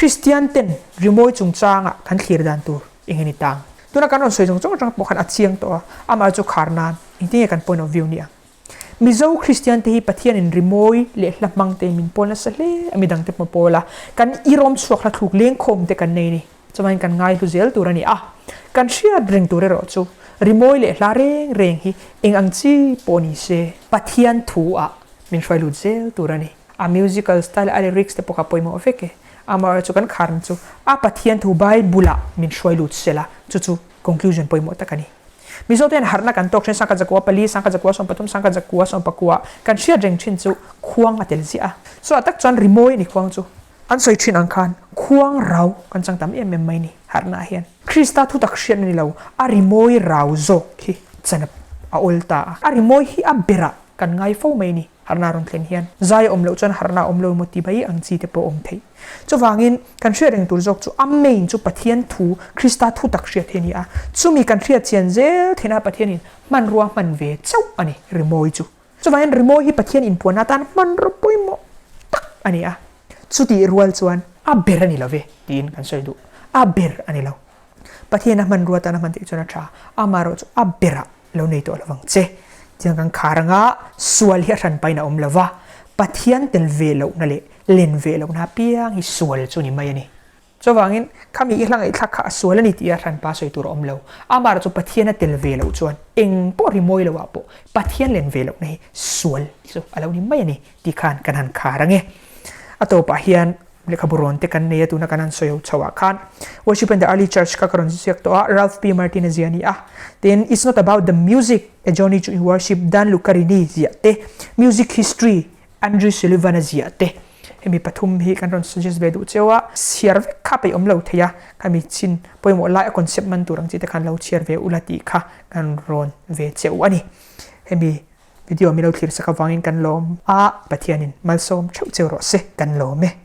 Kristian ten rimawi chungchanga kan thlir dan tur eng a ni tang? Tuna kan rawn sawi zawng zawng atang pawh khan a chiang tawh a, amah chu khar nan engtin nge kan point of view ni ang? Mizo Kristian te hi Pathianin rimawi leh hla hmang te min pawl nasa hle a, midang te pawh pawl a, kan irawm chhuak hla thluk lengkhawm te kan nei ni. Chuvain kan ngaihlu zel tur a ni a, kan hriat reng tur erawh chu rimawi leh hla reng reng hi eng ang chi pawh ni se Pathian thu ah min hruai lut zel tur a ni. A musical style, a lyrics te pawh kha pawimawh vek e. Amaherawhchu kan kharna chu a Pathian thu Bible ah min hruai lut sela chu chu conclusion pawimawh tak a ni. Mizo te hian harhna kan tawk thin sangkhat zakua pali, sangkhat zakua sawmpathum, sangkhat zakua sawmpakua kan hriat reng thin chu khuang a tel ziah a. Chutah tak chuan rimawi a ni khuang chu. An sawi thin ang khan khuang rau kan chang tam em em mai ni harhna ah hian. Krista thutak hriatna ni lo, a rimawi rau zawk hi chan a awl ta a. A rimawi hi a berah kan ngai fo mai ni harhna rawn thlen hian. Zai a awm loh chuan harhna a awm lo emaw ti mai ang chi te pawh a awm theih. Chuvangin kan hriat reng tur zawk chu a main chu Pathian thu, Krista thutak hriat hi a ni a. Chumi kan hriat chian zel theihna Pathianin hmanrua hman ve chauh a ni rimawi chu. Chuvangin rimawi hi Pathian inpuanna atan hmanraw pawimawh tak a ni a, chutih rual chuan a ber a ni lo ve tiin kan sawi duh. A ber a ni lo. Pathian a hmanrua atan a hman theih chuan a tha, amaherawh chu a berah lo nei tawh lovang che. Tiang kan khar anga sual hi a hran pahin a awm lo va, Pathian tel ve lohna leh len ve lohna apiang hi sual chu ni mai a ni. Chuvangin, khami i hla ngaihthlak kha a sual a ni tih a hranpa sawi tur a awm lo. Amah chu Pathian a tel ve loh chuan eng pawh rimawi loh ah pawh Pathian len ve lohna hi sual chu a lo ni mai a ni tih khan kan han khar ang e. A tawpah hian lehkhabu rawn te kan nei a, tuna kan han sawi ho chho ah khan Worship in the Early Church kha ka rawn ziak tawh a, Ralph P. Martin a zia a ni a. Tin, It's not about the music, A Journey to Worship, Dan Lucarini ziah te, Music History, Andrew Sullivan a ziah te, hemi pathum hi kan rawn suggest ve duh cheu a, chhiar vek kha peih awm lo thei a, khami chin pawimawh lai a concept man tur ang chi te khan lo chhiar ve ula tih kha kan rawn ve cheu a ni. Hemi video mi lo thlir sak avangin kan lawm a, Pathianin malsawm theuh cheu rawh se kan lawm e.